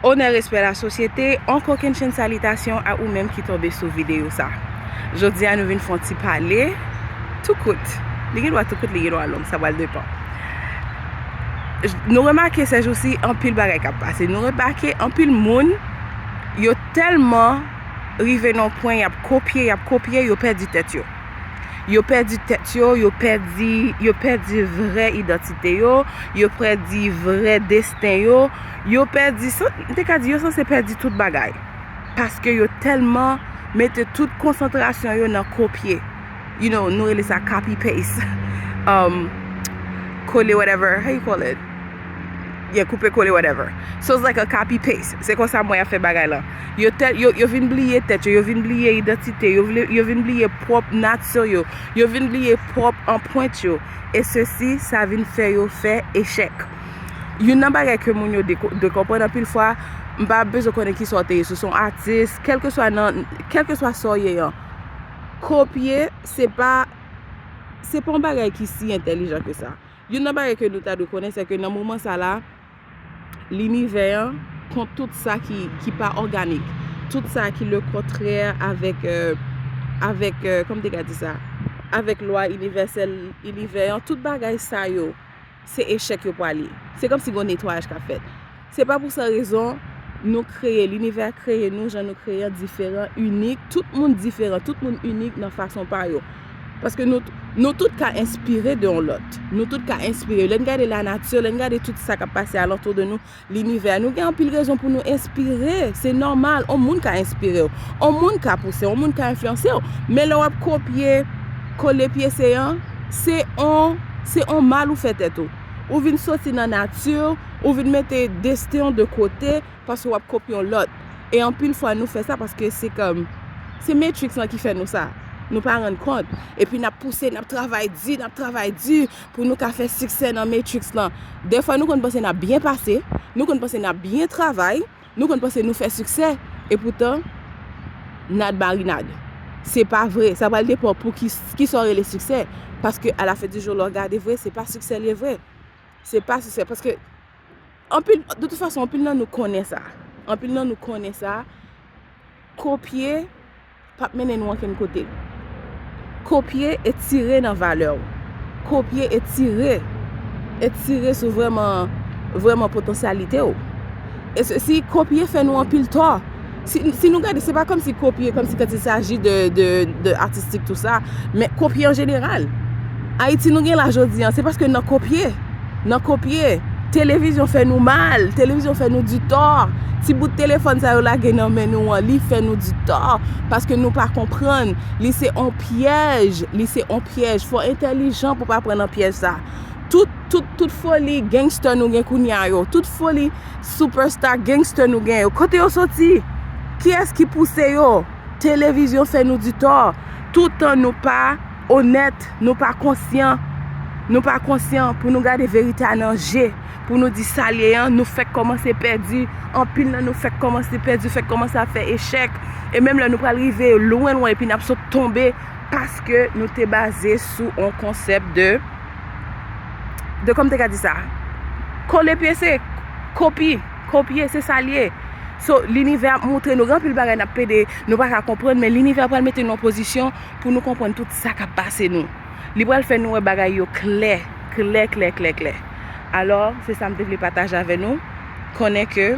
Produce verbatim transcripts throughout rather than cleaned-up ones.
Onè, respè, lasosyete, on kokennchenn salitasyon a ou menm ki tonbe sou videyo sa. Jodi a nou vin fè yon ti pale tou kout. Li gen dwa tou kout, li gen dwa long, sa pral depan. Nou remake sèjousi anpil bagay k ap pase. Nou remake anpil moun, yo tèlman rive nan yon pwen, y ap kopye, y ap kopye, yo pèdi tèt yo. Yo pèdi tèt yo, yo pèdi, yo pèdi vrè idantite yo, yo pèdi vrè desten yo, yo pèdi, m te ka di yo sanse pèdi tout bagay. Paske yo tèlman mete tout konsantrasyon yo nan kopye. You know, nou rele sa copy paste. Um, kole whatever, how you call it? Yeah, koupe kole whatever. So it's like a copy paste. Se konsa mwen ap fè bagay la. Yo tèl, yo, yo vin bliye tèt yo, yo vin bliye idantite, yo, vle, yo vin bliye pwòp nati yo, yo vin bliye pwòp anprent yo. E sesi, sa vin fè yo fè echèk. Youn nan bagay ke moun yo deko- dekonprann anpil fwa, m pa bezwen konnen ki sa w te ye, si w se yon atis, kèlkeswa nan, kèlkeswa sa w ye an. Kopye, se pa, se pa yon bagay ki si entèlijan ke sa. Youn nan bagay ke nou ta dwe konnen, se ke nan moman sa la, linivè an kont tout sa ki, ki pa òganik, tout sa ki le kontrè avèk, euh, avèk, euh, kòman m te ka di sa, avèk lwa inivèsèl linivè an, tout bagay sa yo, se echèk yo pwale ye. Se kòmsi gen yon netwayaj k ap fèt. Se pa pou sa rezon nou kreye, linivè a kreye nou, jan nou kreye an diferan, inik. Tout moun diferan, tout moun inik nan fason pa yo. Paske nou, nou tout ka enspire de yon lòt. Nou tout ka enspire. Lè n gade lanati, lè n gade tout sa k ap pase alantou de nou, linivè, nou gen anpil rezon pou nou enspire. Se nòmal, yon moun ka enspire w. Yon moun ka pouse w, yon moun ka enfliyanse w. Men lè w ap kopye, kole pyese an, se yon, se yon mal ou fè tèt ou. Ou vin soti nan nati, ou vin mete desten w de kote, paske w ap kopye yon lòt. E anpil fwa nou fè sa paske se kòm, se Matrix lan ki fè nou sa. Nou pa rann kont. Epi n ap pouse, n ap travay di, n ap travay di pou nou ka fè siksè nan Matrix lan. Dèfwa nou konn panse n ap byen pase, nou konn panse n ap byen travay, nou konn panse nou fè siksè, epoutan, n a marinad. Se pa vre, sa pral depan pou ki, ki sa w rele siksè. Paske a la fen di jou, lè w gade vre, se pa siksè l ye vre. Se pa siksè, paske anpil, de tout fason, anpil nan nou konnen sa. Anpil nan nou konnen sa. Kopye p ap mennen nou ankenn kote. Kopye e tire nan valè w. Kopye e tire, e tire sou vrèman, vrèman potansyalite w. E se, si kopye fè nou anpil tò, si, si nou gade, se pa kòmsi kopye, kòmsi quand il s'agit de, de, de atistik, tou sa, men kopye an jeneral. Ayiti nou gen la jodi an, se paske nan kopye. Nan kopye. Televizyon fè nou mal, televizyon fè nou di tò. Ti bout telefòn sa yo lage nan men nou an, li fè nou di tò. Paske nou pa konprann. Li se on pyèj, li se on pyèj. Fò entèlijan pou pa pran nan pyèj sa. Tout, tout, tout foli gangster nou gen kounye a yo, tout foli superstar gangster nou gen yo, kote yo soti? Kiyès ki pouse yo? Televizyon fè nou di tò. Toutan nou pa onèt, nou pa konsyan, nou pa konsyan pou nou gade verite a nan je, pou nou di sa l ye an, nou fèk kòmanse pèdi. Anpil nan nou fèk kòmanse pèdi, fèk kòmanse ap fè echèk. E menm lè nou pral rive lwen, lwen, epi n ap sot tonbe, paske nou te baze sou on konsèp de, de, kòman m te ka di sa? Kole pyese, kopi, kopye, se sa l ye. So, linivè ap moutre nou gen anpil bagay n ap pede, nou pa ka konprann, men linivè pral mete nou an pozisyon pou nou konprann tout sa k ap pase nou. Li pral fè nou wè bagay yo klè, klè, klè, klè, klè. Alò, se sa m te vle pataje avè nou. Konnen ke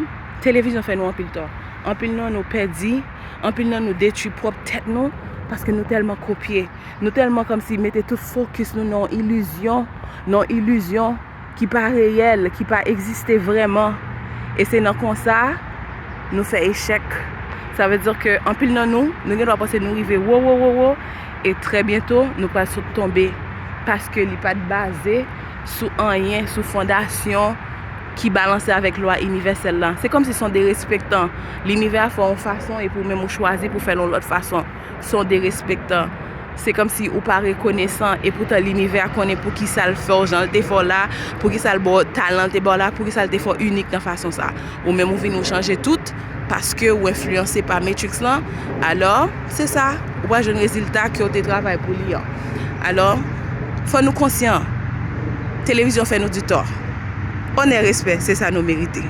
televizyon fè nou anpil tò. Anpil nan nou pèdi, anpil nan nou detwi pwòp tèt nou, paske nou tèlman kopye. Nou tèlman kòmsi mete tout fokis nou nan yon ilizyon, nan yon ilizyon ki pa reyèl, ki pa egziste vrèman. E se nan konsa, nou fè echèk. Sa vle di ke anpil nan nou, nou gen dwa panse nou rive wo, wo, wo, wo, e trè byento, nou pral sot tonbe. Paske li pa t baze sou anyen, sou fondasyon ki balanse avèk lwa inivèsèl la. Se kòmsi se yon derespektan. Linivè a fè w yon fason, epi ou menm ou chwazi pou fè l yon lòt fason. Se yon derespektan. Se kòmsi ou pa rekonesan, epoutan linivè a konnen poukisa l fè w jan l te fè w la, poukisa l ba w talan l te ba w la, poukisa l te fè w inik nan fason sa. Ou menm ou vini ou chanje tout, paske ou enfliyanse pa Matrix lan. Alò, se sa, ou pral jwenn rezilta ke w te travay pou li an. Alò, fò nou konsyan, televizyon fè nou di tò. Onè, respè, se sa nou merite.